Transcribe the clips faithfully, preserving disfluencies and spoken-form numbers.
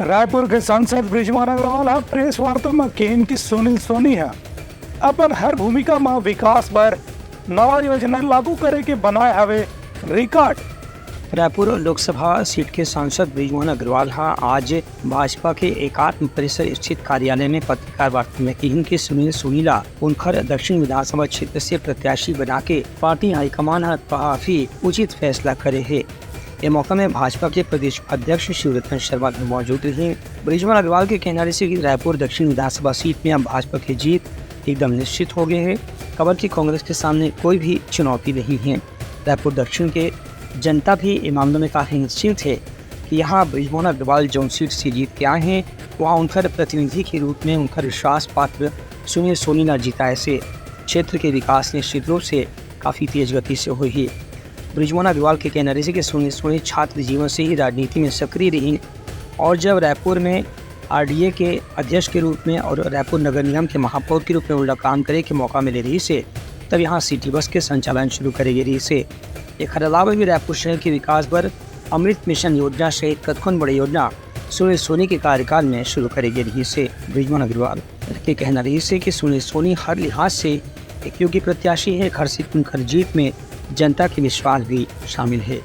रायपुर के सांसद बृजमोहन अग्रवाल ह प्रेस वार्ता म केन कि सुनील सोनी ह अपन हर भूमिका म विकास बर नवा योजना लागू करे के बनाए हवे रिकॉर्ड। रायपुर लोकसभा सीट के सांसद बृजमोहन अग्रवाल ह आज भाजपा के एकात्म परिसर स्थित कार्यालय में पत्रकार वार्ता में किहिन कि सुनील सोनी ला उनखर दक्षिण विधानसभा क्षेत्र से प्रत्याशी बना के पार्टी हाईकमान ह काफी उचित फैसला करे हे। ए मौका में भाजपा के प्रदेश अध्यक्ष शिवरतन शर्मा भी मौजूद रहे। बृजमोहन अग्रवाल के कहना रहिसे कि रायपुर दक्षिण विधानसभा सीट में अब भाजपा की जीत एकदम निश्चित हो गए है, काबर कि कांग्रेस के सामने कोई भी चुनौती नहीं है। रायपुर दक्षिण के जनता भी ए मामले में काफी निश्चिंत है कि यहाँ बृजमोहन अग्रवाल जौन सीट से जीत के आए हैं, वहाँ उनकर प्रतिनिधि के रूप में उनकर विश्वास पात्र सुनील सोनी ला जिताए से क्षेत्र के विकास निश्चित रूप से काफी तेज गति से होही। बृजमोहन अग्रवाल के कहना रहिसे कि सुनील सोनी छात्र जीवन से ही राजनीति में सक्रिय रहिन और जब रायपुर में आरडीए के अध्यक्ष के रूप में और रायपुर नगर निगम के महापौर के रूप में उनला काम करे के मौका मिले रहिसे, तब यहाँ सिटी बस के संचालन शुरू करे गे रहिसे। एखर अलावा भी रायपुर शहर के विकास बर अमृत मिशन योजना सहित कतकोन बड़े योजना सुनील सोनी के कार्यकाल में शुरू करे गे रहिसे। बृजमोहन अग्रवाल के कहना रहिसे कि सुनील सोनी हर लिहाज से एक योग्य प्रत्याशी है, घर से उनकर जीत में जनता के विश्वास भी शामिल है।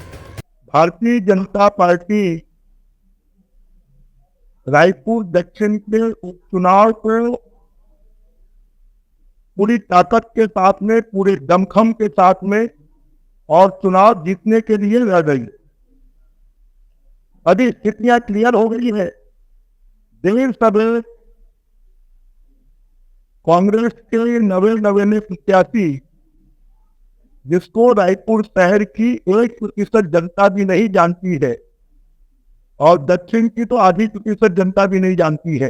भारतीय जनता पार्टी रायपुर दक्षिण के उपचुनाव को पूरी ताकत के साथ में, पूरे दमखम के साथ में और चुनाव जीतने के लिए लड़ रही है। अभी स्थितियां क्लियर हो गई है। देर सवेर कांग्रेस के नवे नवेले प्रत्याशी, जिसको रायपुर शहर की एक प्रतिशत जनता भी नहीं जानती है और दक्षिण की तो आधी प्रतिशत जनता भी नहीं जानती है,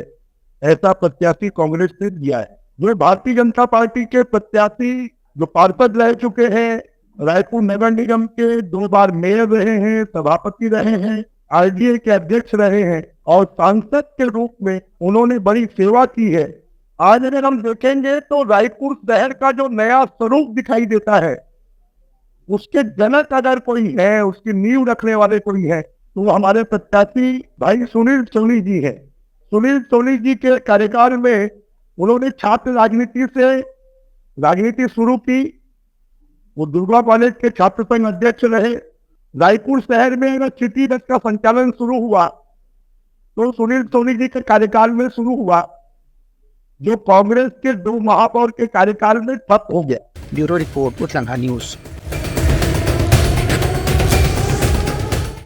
ऐसा प्रत्याशी कांग्रेस ने दिया है। जो भारतीय जनता पार्टी के प्रत्याशी जो पार्षद रह चुके हैं, रायपुर नगर निगम के दो बार मेयर रहे हैं, सभापति रहे हैं, आरडीए के अध्यक्ष रहे हैं और सांसद के रूप में उन्होंने बड़ी सेवा की है। आज अगर हम देखेंगे तो रायपुर शहर का जो नया स्वरूप दिखाई देता है, उसके जनक अगर कोई है, उसकी नींव रखने वाले कोई है, तो वो हमारे प्रत्याशी भाई सुनील सोनी जी हैं। सुनील सोनी जी के कार्यकाल में उन्होंने छात्र राजनीति से राजनीति शुरू की। वो दुर्गा कॉलेज के छात्र संघ अध्यक्ष रहे। रायपुर शहर में अगर सिटी बस का संचालन शुरू हुआ तो सुनील सोनी जी के कार्यकाल में शुरू हुआ, जो कांग्रेस के दो महापौर के कार्यकाल में ठप हो गया। Bureau report, Utlanga news.